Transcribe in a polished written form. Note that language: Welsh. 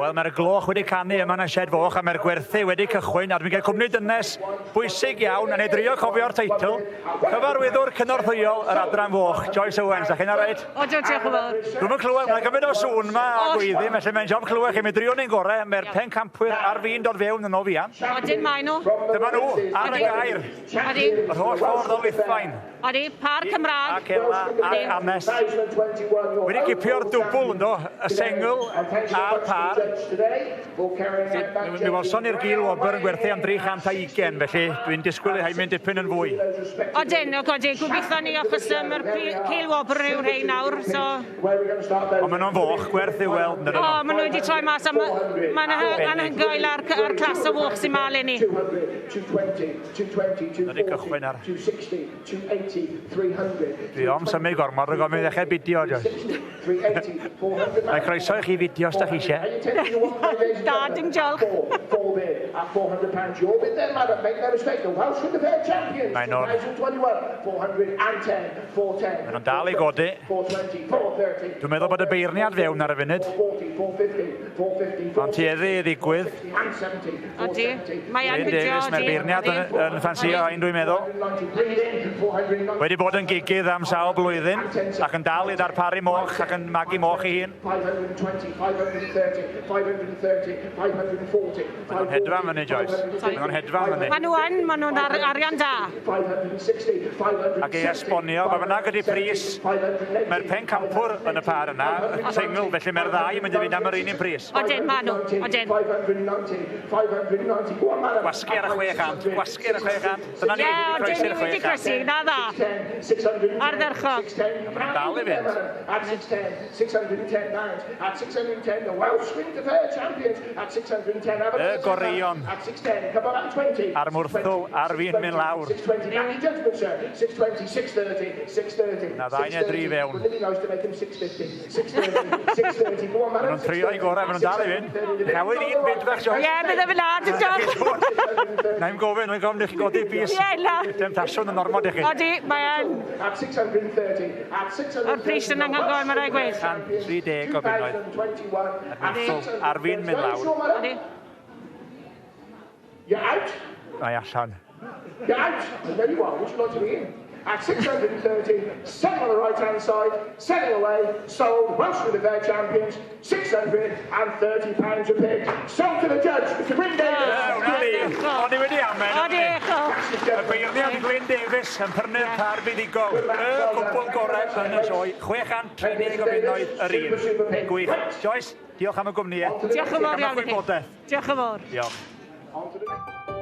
Wel, mae'r gloch wedi canu yma yn y sied foch a mae'r gwerthu wedi cychwyn a dwi'n cael cwmni dynes bwysig iawn a neu drio cofio'r teitl. Cyfarwyddwr cynorthwyol yr adran foch, Joyce Owens, da chi'n alright? O, diolch yn fawr. Dwi'm yn clywed, mae'n gymaint o sŵn yma a gweiddi, felly mae'n job clywed chi, mi drio ni'n gorau, mae'r pencampwyr ar fin dod fewn yn o fuan. Odyn, maen nhw. Dyma nhw, ar y gair. Odi. Yr holl ffordd o Lithfaen. Odi, pâr Cymraeg. Ac Ela ac Anes. Wedi cipio'r dwbl ynddo, y sengl a'r pâr. Mi welson ni'r gil wobr yn gwerthu am 320, felly dwi'n disgwyl i rhaid mynd dipyn yn fwy. Odyn, ok, odi, gobeithio ni achos mae'r cil wobr yw rhei nawr, so... Ond maen nhw'n foch gwerth i'w weld, yn dydyn O, maen nhw wedi troi mas a mae'n anhygoel ar, ar clas o foch sy'n mal i ni. Wedi cychwyn ar... Dwi am symud gormod, rwy'n gofyn i ddechrau bidio, Joyce. Mae croeso i chi fideo os da chi eisiau. Da, dim diolch. Mae nhw'n... Mae nhw'n dal i godi. Dwi'n meddwl bod y beirniad fewn ar y funud. Mae'n tueddu i ddigwydd. Odi, mae yn Glyn fideo, Davies, mae'r odi. beirniad yn, yn ffansio ein dwi'n meddwl. Wedi bod yn gigydd am sawl blwyddyn ac yn dal i ddarparu moch ac yn magu moch ei hun. Maen nhw'n hedfan fyny, Joyce. Maen nhw'n hedfan fyny. Maen nhw yn, maen nhw'n ar, arian da. Ac ei esbonio, pa bynnag ydy pris, mae'r pencampwr yn y pâr yna, y sengl, felly mae'r ddau yn mynd i fynd am yr un un pris. Odyn, maen nhw, odyn. Gwasgu ar y 600, gwasgu ar y 600. Dyna ni, Ie, wedi odyn, croesi'r ni wedi 600. croesi, na dda. Ardderchog. Maen nhw'n dal i fynd. At 610, 610 pounds, at 610, the Welsh Winter Fair champions, at 610, Y goreuon. At 610, come on, at 20. A'r mwrthwl ar fin mynd lawr. 620, Nanny Judgment, sir. 620, 630, 630. Na ddau neu dri fewn. Wouldn't it be nice to make them 650, 630, 630, go on, Maen madam. nhw'n trio i gorau, maen nhw'n dal i fynd. Newydd un bid fach, Joyce. Ie, bydde fe la, dim diolch. Na i'm gofyn, mae'n gofyn i chi godi bys. Ie, na. Temtasiwn yn ormod i chi. Odi, mae yn. At 630, at 630. O'r pris yn anhygoel, mae'n rhaid gweud. 130 o bunnoedd. 2021. Ar fin mynd lawr. Odi. You're out. Mae allan. You're out. And there you are. Would you like to be in? At 630, selling on the right-hand side, selling away, sold, Welsh with the Fair Champions, £630 a pig. Sold to the judge, Mr Bryn Davies. Wna ni. O'n i wedi amen. Odi, echo. Y beirniad Glyn Davies yn prynu'r pâr fuddugol. Y cwpl gorau yn y sioe. 630 o bunnoedd yr un. Gwych. Joyce, diolch am y gwmnïau. Diolch yn fawr Am y iawn i chi. gwybodaeth. Diolch yn fawr. Diolch. On to the next.